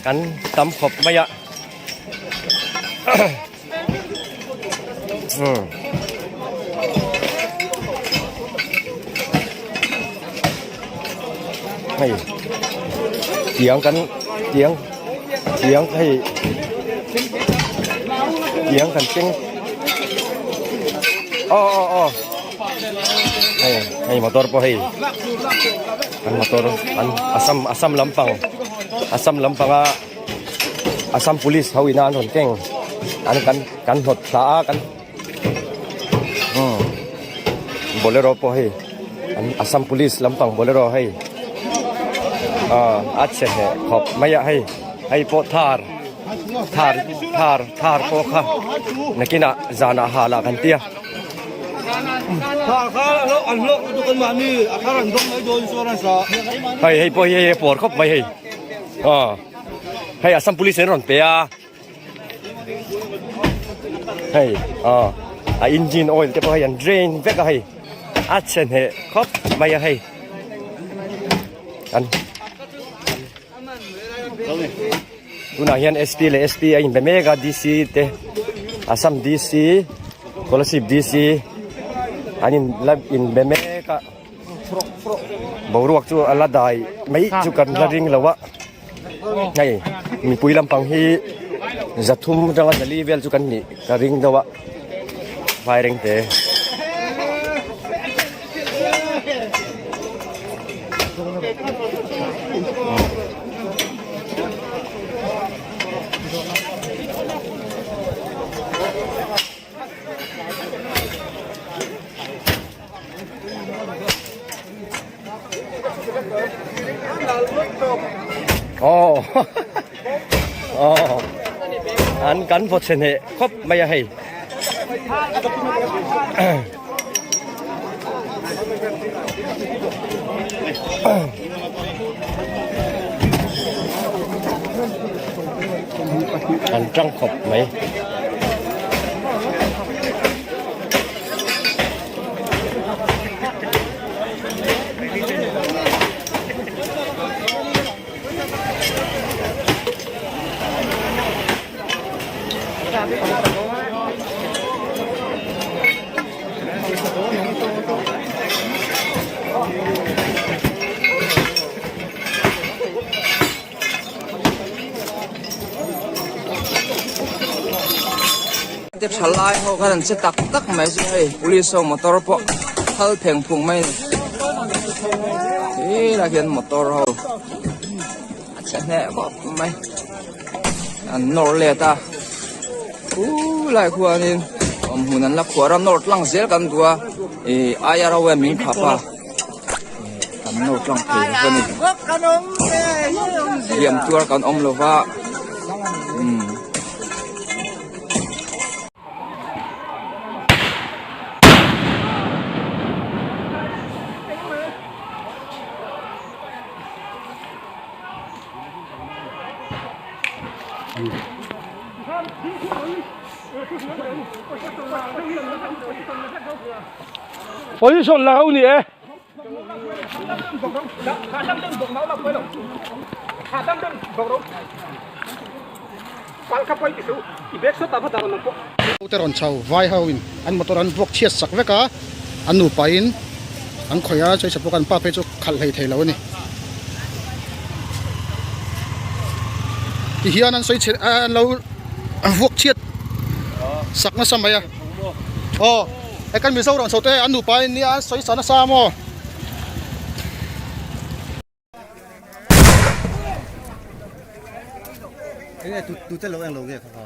Kan tam khawp mai a. Umm. Hei tiang kan tiang tiang hei tiang kan keng aw aw aw hei hei motor pawh hei kan motor an assam assam lampang assam lampanga assam police ho ina an rawn keng an kan kan hnawt thla a kan umm bolero pawh hei an assam police lampang bolero hei ah a chhe hneh khawp mai a hei hei pawh thar thar thar thar pawh kha nakinah zanah hal ah kan tia. Hei hei pawh hi hei pawr khawp mai hei aw hei Assam police an rawn pe a hei aw a engine oil te pawh hei an drain vek a hei a chhe hneh khawp mai a hei an tunah hian SP leh SP a inbe mek a DC te Assam DC Kolasib DC an in la inbe mek a boruak chu a la dai mai chu kan la ring lo a hei mipui lampang hi zathum atanga zali vel chu kan nih ka ring deuh a vairengte. Aw aw an kan vaw chhe hneh khawp mai a hei an tang khawp mai. Te thalai ho khan an che tak tak mai chu hei police ho motor pawh thal pheng phung mai a ni helai hian motor ho a chhe hneh khawp mai an nawr let a khulai khuanin awmhmun an la khuar a nawr tlang zel kan duh a ih aia ro hian min khap a. Kan nawr tlang thei lo a ni hliam tuar kan awm lo va umm. Position la ho ni e. Te rawn chho vai ho in an motor an vuak chhiat sak vek a an nupa in an khawih a chawisa pawh kan pa phei chu khalh hlei thei lo a ni tihian an sawi chhe an lo vuak chhiat sak nasa mai a aw. Hei kan Mizoram chho te an nupa in nia an sawi sa nasa maw. Enge tu tu te lo eng lo nge kha kha.